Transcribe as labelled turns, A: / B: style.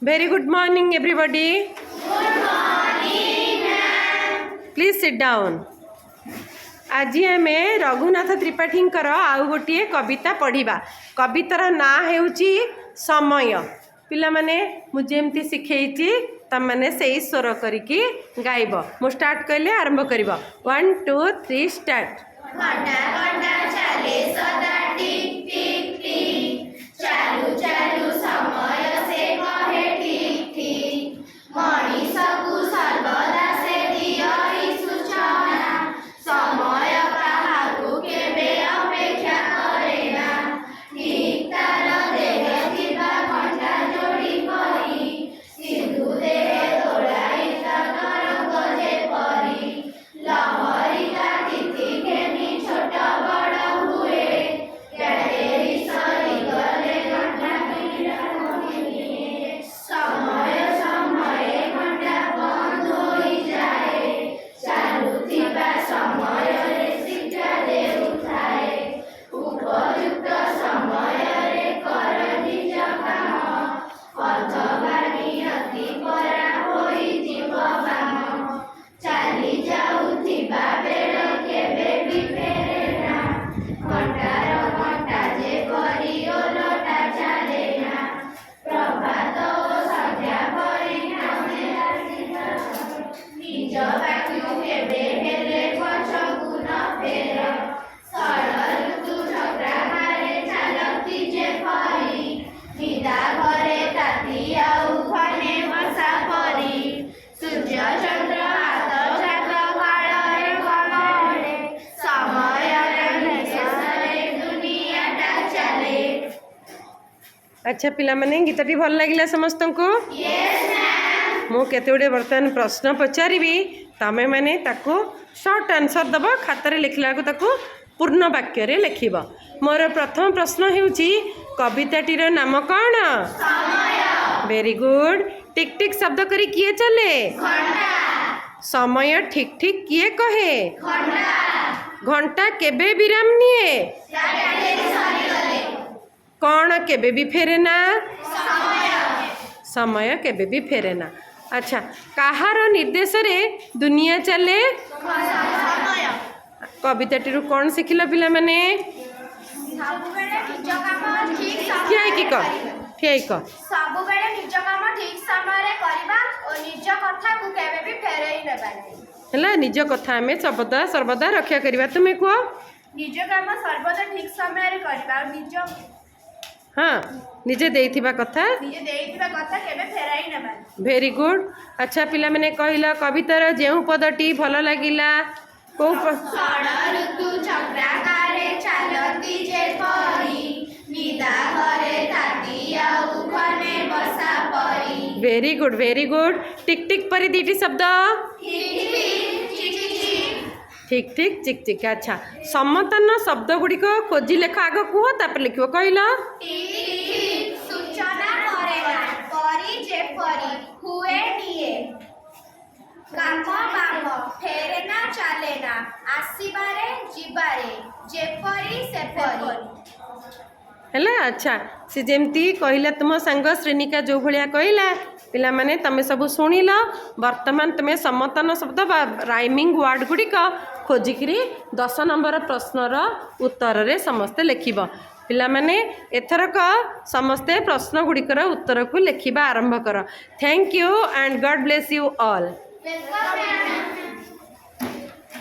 A: Very good morning, everybody. Good morning. Please sit down. ଆଜି ଆମେ ରଘୁନାଥ ତ୍ରିପାଠୀଙ୍କର ଆଉ ଗୋଟିଏ କବିତା ପଢ଼ିବା। କବିତାର ନାଁ ହେଉଛି ସମୟ। ପିଲାମାନେ, ମୁଁ ଯେମିତି ଶିଖେଇଛି, ତମମାନେ ସେଇ ସ୍ୱର କରିକି ଗାଇବ। ମୁଁ ଷ୍ଟାର୍ଟ କହିଲେ ଆରମ୍ଭ କରିବ। One, two, three, start.
B: ଘଣ୍ଟା ଘଣ୍ଟା ଚାଲେ ସଦା ଟିକ୍ ଟିକ୍ ଟିକ୍। ଚାଲୁ ଚାଲୁ ସମୟ ସେ କହେ ଠିକ୍ ଠିକ୍। ମଣିଷକୁ ସର୍ବଦା ସେ ଦିଅଇ ସୂଚନା। ସମୟ କାହାକୁ କେବେ ଅପେକ୍ଷା କରେ ନା। ଠିକ୍ ତାର ଦେହେ ଥିବା ଘଣ୍ଟା ଯୋଡ଼ି ପରି, ସିନ୍ଧୁ ଦେହେ ଦୋଳାୟିତ ତରଙ୍ଗ ଯେପରି, ଲହରୀ ତା ତିଥି ଘେନି ଛୋଟ ବଡ଼ ହୁଏ। ବ୍ୟାଟେରୀ ସରିଗଲେ ଘଣ୍ଟା ବିରାମ ନିଏ। ସମୟ ସମୟେ ଘଣ୍ଟା ବନ୍ଦ ହୋଇଯାଏ। ଚାଲୁଥିବା ସମୟରେ ଶିକ୍ଷା ଦେଉଥାଏ। ଉପଯୁକ୍ତ ସମୟରେ କର ନିଜ କାମ, ଅଥବା ନିୟତି ପରା ହୋଇଯିବ ବାମ। ଚାଲି ଯାଉଥିବା ବେଳ କେବେ ବି ଫେରେ ନା। ଘଣ୍ଟାର କଣ୍ଟା ଯେପରି ଓଲଟା ଚାଲେ ନା। ପ୍ରଭାତ ଓ ସନ୍ଧ୍ୟା ପରି ନିଜ ବାକ୍ୟୁ କେବେ ହେଲେ ପଛକୁ ନ ଫେର। ଷଡ଼ ଋତୁ ଚକ୍ରାକାରେ ଚାଲନ୍ତି ଯେପରି, ନିଦା ଘରେ ତାତି ଆଉ ଘନେ ବର୍ଷା ପରି, ସୂର୍ଯ୍ୟ ଚନ୍ଦ୍ର ଆତଯାତ କାଳରେ କମଳେ, ସମୟର ନିର୍ଦ୍ଦେଶରେ ଦୁନିଆଟା ଚାଲେ।
A: ଆଚ୍ଛା ପିଲାମାନେ, ଗୀତଟି ଭଲ ଲାଗିଲା ସମସ୍ତଙ୍କୁ? ମୁଁ କେତେ ଗୁଡ଼ିଏ ବର୍ତ୍ତମାନ ପ୍ରଶ୍ନ ପଚାରିବି, ତମେମାନେ ତାକୁ ସର୍ଟ ଆନ୍ସର୍ ଦେବ। ଖାତାରେ ଲେଖିଲା ବେଳକୁ ତାକୁ ପୂର୍ଣ୍ଣ ବାକ୍ୟରେ ଲେଖିବ। ମୋର ପ୍ରଥମ ପ୍ରଶ୍ନ ହେଉଛି, କବିତାଟିର ନାମ କ'ଣ? Very good. ଟିକ୍ ଟିକ୍ ଶବ୍ଦ କରି କିଏ ଚାଲେ? ସମୟ ଠିକ୍ ଠିକ୍ କିଏ କହେ? ଘଣ୍ଟା କେବେ ବିରାମ ନିଏ? କ'ଣ କେବେ ବି ଫେରେ ନା? ସମୟ କେବେ ବି ଫେରେ ନା। ଆଚ୍ଛା, କାହାର ନିର୍ଦ୍ଦେଶରେ ଦୁନିଆ ଚାଲେ? କବିତାଟିରୁ କ'ଣ ଶିଖିଲ ପିଲାମାନେ?
B: ସବୁବେଳେ ନିଜ କାମ ଠିକ୍
A: ଠିଆ ହେଇକି କହ, ଠିଆ ହେଇକି କହ।
B: ସବୁବେଳେ ନିଜ କାମ ଠିକ୍ ସମୟରେ କରିବା ଓ ନିଜ କଥାକୁ କେବେ ବି ଫେରେଇ ନେବା ନାହିଁ।
A: ହେଲା, ନିଜ କଥା ଆମେ ସର୍ବଦା ସର୍ବଦା ରକ୍ଷା କରିବା। ତୁମେ କୁହ।
B: ନିଜ କାମ ସର୍ବଦା ଠିକ୍ ସମୟରେ କରିବା ଆଉ ନିଜ
A: ନିଜେ ଦେଇଥିବା କଥା
B: ନିଜେ ଦେଇଥିବା କଥା କେବେ ଫେରାଇ ନେବା ନାହିଁ।
A: Very good. ଆଚ୍ଛା ପିଲାମାନେ, କହିଲ, କବିତାର ଯେଉଁ ପଦଟି ଭଲ ଲାଗିଲା, କୋଉ
B: ଷଡ଼ ଋତୁ ଚକ୍ରାକାରେ ଚାଲନ୍ତି ଯେପରି, ନିଦା ଘରେ ତାତି ଆଉ ଘନେ ବର୍ଷା ପରି।
A: Very good, very good. ଟିକ୍ ଟିକ୍ ପରି ଦୁଇଟି ଶବ୍ଦ?
B: ଠିକ୍ ଠିକ୍ ଚିକ୍ ଚିକ୍।
A: ଠିକ୍ ଠିକ୍ ଚିକ୍ ଚିକ୍। ଆଚ୍ଛା, ସମତାନ ଶବ୍ଦ ଗୁଡ଼ିକ ଖୋଜି ଲେଖ। ଆଗ କୁହ, ତାପରେ ଲେଖିବ। କହିଲ।
B: ଠିକ୍ ଠିକ୍ ସୂଚନା କରେ ନା, ପରି ଯେପରି, ହୁଏ ନିଏ, କାମ ବାମ, ଫେରେ ନା, ଚାଲେ ନା, ଆସିବାରେ ଯିବାରେ, ଯେପରି ସେପରି।
A: ହେଲା। ଆଚ୍ଛା, ସେ ଯେମିତି କହିଲା, ତୁମ ସାଙ୍ଗ ଶ୍ରେଣିକା ଯେଉଁ ଭଳିଆ କହିଲା, ପିଲାମାନେ ତମେ ସବୁ ଶୁଣିଲ। ବର୍ତ୍ତମାନ ତୁମେ ସମତାନ ଶବ୍ଦ ବା ରାଇମିଂ ୱାର୍ଡ଼ ଗୁଡ଼ିକ ଖୋଜିକିରି 10 ନମ୍ବର ପ୍ରଶ୍ନର ଉତ୍ତରରେ ସମସ୍ତେ ଲେଖିବ। ପିଲାମାନେ, ଏଥରକ ସମସ୍ତେ ପ୍ରଶ୍ନ ଗୁଡ଼ିକର ଉତ୍ତରକୁ ଲେଖିବା ଆରମ୍ଭ କର। Thank you and God bless you all.
B: Welcome.